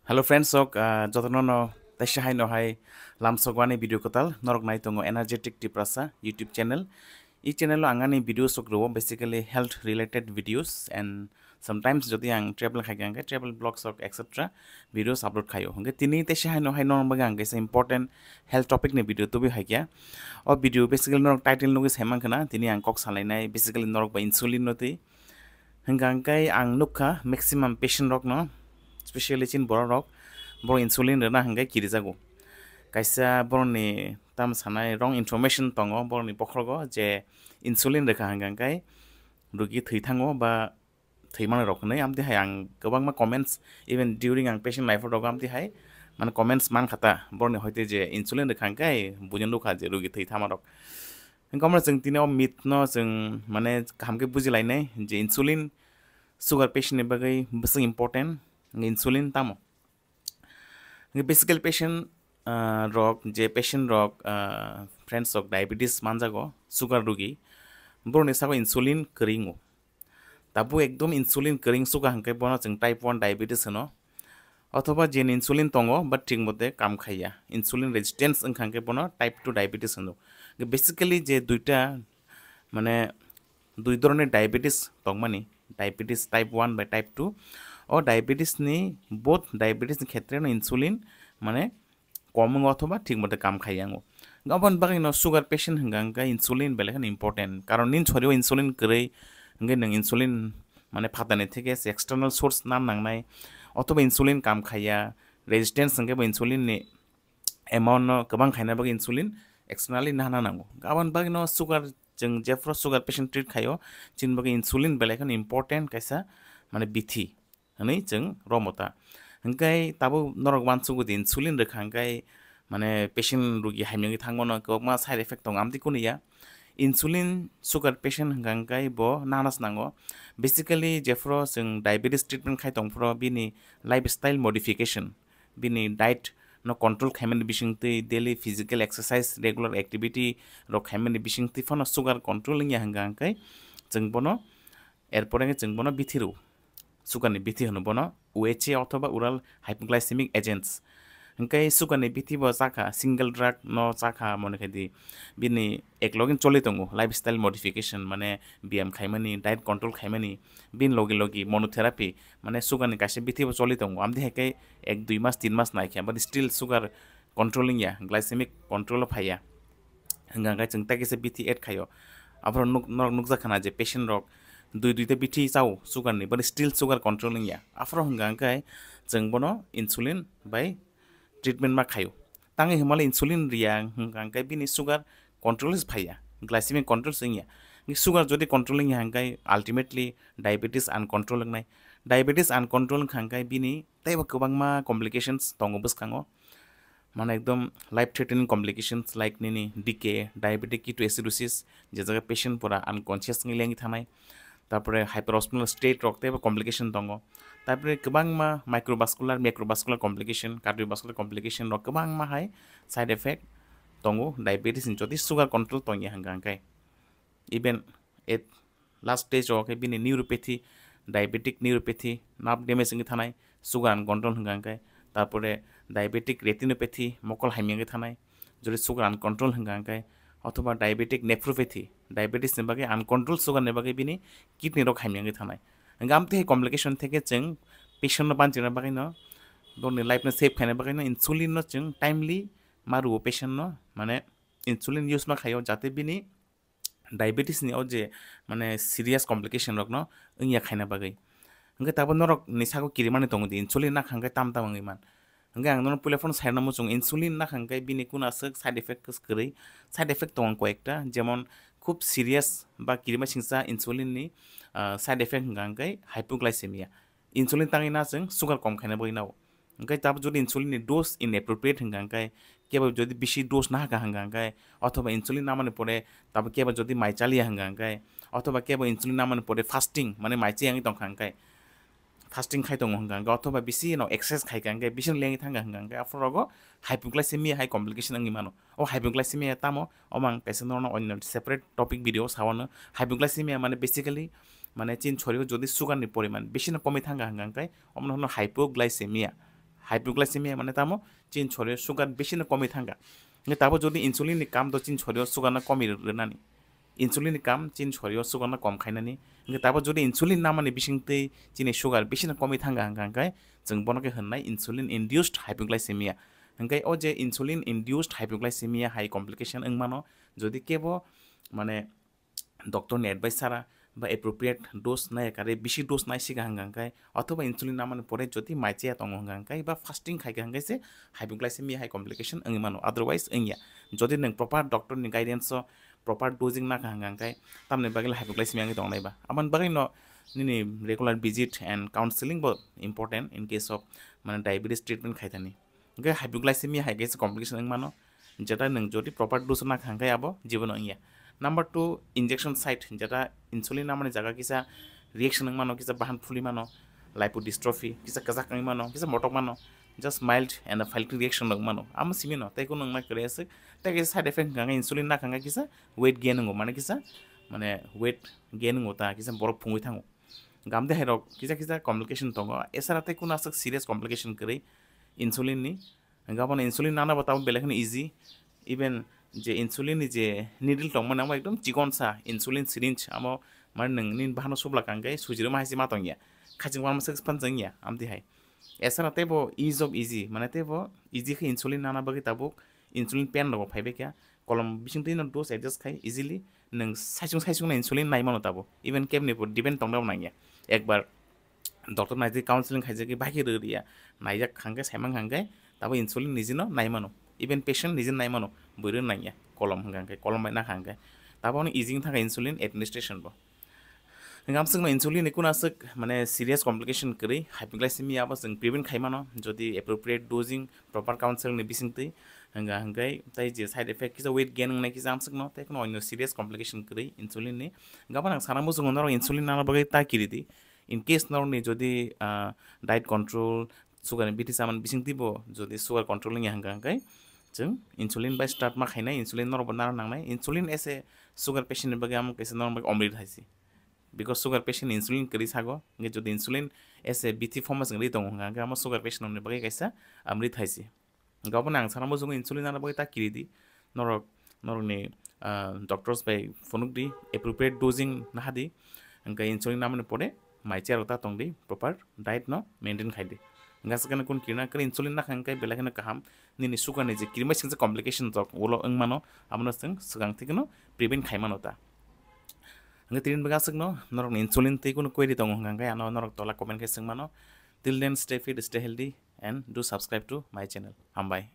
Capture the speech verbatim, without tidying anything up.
Hello friends, sok, ah, jotono no teisa hai no hai lamsok wani video kwtal norok nai tongo Energetic Tiprasa YouTube channel. I channel o ang ani video sok rwo basically health related videos and sometimes jodi ang travel khai khe travel vlogs sok et cetera videos upload khayo. Hwnkhe tini teisa hai no hai norok bagwi ang kaisa important health topic ni video tubui hai khe. O video basically norok title nugwi sai mankha na, tini ang kok salainai basically norok ba insulin no twi. Hwnkha hwnkhe ang nukha maximum patient rokno, specially chini borok rok, borok insulin rwna hwnkhe kirijago. Kaisa borokni tamo sanai wrong information tongo borokni bokhrogo je insulin rwkha hwnkha hwnkhe rugi thwi thango ba thwi manwi rok hwnwi amtwi hai ang kwbangma comments, even during ang patient life o rogo amtwi hai mane comments mankha ta borokni hoite je insulin rwkha hwnkhe buino nukha je rugi thwi thama rok. Hwnkhe omo chwng tini o myth no chwng mane kaham khe bujilainai je insulin sugar patient ni bagwi bwswk important, insulin tamo. Hwnkhe basically patient, ah, rok je patient rok, ah, friends rok diabetes manjago, sugar rugi, borokni sago insulin kwrwi wngo. Tabuk ekdom insulin kwrwi suka hwnkhe bono chwng type one diabetes hwno. Othoba jen insulin tongo, but thik mote kam khaiya. Insulin resistance wngkha hwnkhe bono type two diabetes hwno. Basically je duita, mane, dui dhoroni diabetes tongmani, diabetes type one bai type two. O diabetes ni, both diabetes ni khetre no insulin, mane, kom wngo othoba thik mote kam khaiya wngo. Aboni bagwi no sugar patient hwnkha hwnkhe insulin belai kheno important. Karon nini sorio insulin kwrwi hwnkhe nwng insulin mane phatani theke se external source nan nangnai, othoba insulin kam khaiya, resistance hwnkhe bo insulin ni amount no kwbang khaina bagwi insulin externally nana nango. Aboni bagwi no sugar, chwng jephru sugar patient treat khaio, chini bagwi insulin belai kheno important kaisa mane bithi. Hwnwi chwng romota. Hwnkhe tabuk norok uansukgo di insulin rwkha hwnkhe mane patient rugi hamyagwi thangmano kwbangma side effect tongo, amtwi kunu ya. Insulin sugar patient hwnkha hwnkhe bo nana se nango. Basically jephru chwng diabetes treatment khai tongphru bini lifestyle modification, bini diet no control khaimani bisingtwi, daily physical exercise, regular activity rok khaimani bisingtwi phano sugar control wngya hwnkha hwnkhe chwng bono, erpore hwnkhe chwng bono bithi rw. Sugar ni bithi hwno bono U H A othoba oral hypoglycemic agents. Hwnkhe sugar ni bithi bo chakha, single drug no chakha, mone khe di bini eklogin choli tongo lifestyle modification, mane biyam khaimani, diet control khaimani, bin logi logi monotherapy, mane sugar ni kaisa bithi bo choli tongo. Amtwi hai khe ek dui mas, tin mas naikha, but still sugar controlling ya, glycemic control o phaiya. Hwnkha hwnkhe chwng tei kisa bithi add khaio. Aphuru nuk-, norok nukjak khana je patient rok dui duita bithi chao sugar ni, but still sugar controlling ya. Aphuru hwnkha hwnkhe chwng bono insulin bai treatment ma khaio. Tangwi hwnmale insulin riya hwnkha hwnkhe bini sugar control se phaiya, glycemic control se wngya. Sugar jodi controlling ya hwnkhe ultimately diabetes uncontrol wngnai. Diabetes uncontrol wngkha hwnkhe bini teibo kwbangma complications tongo bwskango. Mane ekdom life threatening complications like nini D K, diabetic ketoacidosis, je jaga patient pura unconscious wngwi lengwi thanai. Tarpore hyperosmolar state rok teibo complication tongo. Tarpore kwbangma microvascular, macrovascular complication, cardiovascular complication rok kwbangma hai side effect tongo diabetes ni jodi sugar control tongya hwnkha hwnkhe. Even at last stage o khe bini neuropathy, diabetic neuropathy, nerve damage wngwi thanai, sugar uncontrol hwnkha hwnkhe, tarpore diabetic retinopathy, mokol hamya wngwi thanai, jodi sugar uncontrol hwnkha hwnkhe, othoba diabetic nephropathy, diabetes ni bagwi uncontrol sugar ni bagwi bini kidney rok hamya wngwi thanai. Hwnkhe amtwi hai complication theke chwng patient no banchina bagwi no borokni life no save khaina bagwi no insulin no chwng timely ma rwo patient no, mane insulin use ma khaio jate bini diabetes ni o je mane serious complication rok no wngya khaina bagwi. Hwnkhe tabuk norok ni sago kirimani tongo di insulin nakha hwnkhe tam tam wngwi man. Hwnkhe ang nono puila phano sai rwna muchungo insulin nakha hwnkhe bini kuna aswk side effect kwrwi, side effect tongo koyekta, jemon khub serious ba kirima singsa insulin ni, ah, side effect hwnkha hwnkhe hypoglycemia. Insulin tangwi na chwng sugar kom khaina bagwi nao. Hwnkhe tabuk jodi insulin ni dose inappropriate hwnkha hwnkhe, kebo jodi bisi dose nahaka hwnkha hwnkhe, othoba insulin namani pore tabuk kebo jodi mai chaliya hwnkha hwnkhe, othoba kebo insulin namani pore fasting, mane mai chayangwi tongkha hwnkhe, fasting khai tongo hwnkha hwnkhe, othoba bisi no exercise khaikha hwnkhe, bisi no lengwi thangkha hwnkha hwnkhe, aphuru rogo hypoglycemia hai complication wngwi mano. O hypoglycemia tamo? Omo ang kaisa norokno onyo separate topic video o sawano. Hypoglycemia mane basically mane chini sorio jodi sugar ni poriman bisi no komwi thangkha hwnkha hwnkhe omono hwno hypoglycemia. Hypoglycemia mane tamo chini sorio sugar bisi no komwi thangkha. Hingke tabo jodi insulin ni kam do chini sorio sugar no komwi rwnani. Insulin ni kam chini sorio sugar no kom khainani. Hingke tabo jodi insulin namani bisingtwi chini sugar bisi no komwi thangkha hingka hingke chwng bono khe hwnnai insulin induced hypoglycemia. Hingke o je insulin induced hypoglycemia hai complication wngmano jodi kebo mane doctor ni advice sara ba appropriate dose nai kare bisi dose nai siga hingka hingke othoba insulin namani pore jodi maichaya tongo hingka hingke ba fasting khaika hingke se hypoglycemia hai complication wngmano, otherwise wngya. Jodi nwng proper doctor ni guidance o proper dosing nakha hingka hingke tamni bagwi hypoglycemia wngwi tongnai ba. Aboni bagwi no nini regular visit and counseling bo important in case of mane diabetes treatment khaitani. Hingke hypoglycemia hai kaisa complication wngmano, jeta nwng jodi proper dose nakha hingke abo jibono wngya. Number two, injection site, jeta insulin namani jaga kisa reaction wngmano, kisa bahan phuli mano, lipodystrophy, kisa kwchak wngmano, kisa motok mano, just mild and a fighting reaction wngmano. Amo simino, tei kuno wngna kwrwi aswk, tei kaisa side effect hingka hingke insulin nakha hingke kisa weight gain wngo, mane kisa mane weight gain wngo ta, kisa borok phungwi thango. Gamde hai rok kisa kisa complication tongo, esara tei kuno aswk serious complication kwrwi insulin ni. Hingke abono insulin nana bo tamo belai kheno easy. Even je insulin ni je needle tongmani amo ekdom chikon sa insulin syringe, amo mane nwng nini bahano subla kangke sujirma hai se ma tongya, khaching ma swk phan chengya amtwi hai. Esara teibo ease of easy, mane teibo easy khe insulin nana bagwi tabuk insulin pen rok phaibai kha, kolom bisingtwi no dose adjust khai easily, nwng saisung saisung no insulin nai mano tabuk, even kebni bo depend tongna bo nangya. Ekbar doctor naitwi counseling khaijagwi bahai khe rwriya, naijak hangkhe saimang hangkhe tabo insulin nijino naimano, even patient nijino naimano, bwrwi nangya kolom hwnkha hwnkhe, kolom bai nakha hwnkhe tabo no easy wngkha insulin administration bo. Hwnkhe amswkno insulin ni kuno aswk mane serious complication kwrwi hypoglycemia bo chwng prevent khaimano, jodi appropriate dosing, proper counseling ni bisingtwi hwnkha hwnkhe tei je side effect kisa weight gain wngnai kisa amswkno tei kuno onyo serious complication kwrwi insulin ni. Hwnkhe ang sana muchungo norok insulin nana bagwi ta kiridi. In case norokni jodi, ah, diet control, sugar ni bithi chamani bisingtwi bo jodi sugar control wngya hwnkha hwnkhe chwng insulin bai start ma khainai, insulin norok bo nana nangnai. Insulin as a sugar patient ni bagwi amo kaisa norok bagwi omrit hai se, because sugar patient insulin kwrwi sago, hwnkhe jodi insulin as a bithi form o chwng ri tongo hwnkha hwnkhe amo sugar patient ni bagwi kaisa omrit hai se. Hwnkhe obono ang sana muchungo insulin nana bagwi ta kiridi. Norok, norokni, ah, doctors bai phunukdi, appropriate dosing nahadi. Hwnkhe insulin namani pore mai chair ta tongdi, proper diet no maintain khaidi. Hwnkhe aswk khe kun kirina khe insulin nakha hwnkhe belai kheno kaham. Nini sugar ni je kirima singsa complication rok ulo wngmano, abono chwng swkang thikeno prevent khaimano ta. Hwnkhe tini bagwi aswkno norokni insulin tei kunu query tongo hwnkha hwnkhe ano norok tola comment khe swngmano. Till then, stay fit, stay healthy, and do subscribe to my channel. Hambai.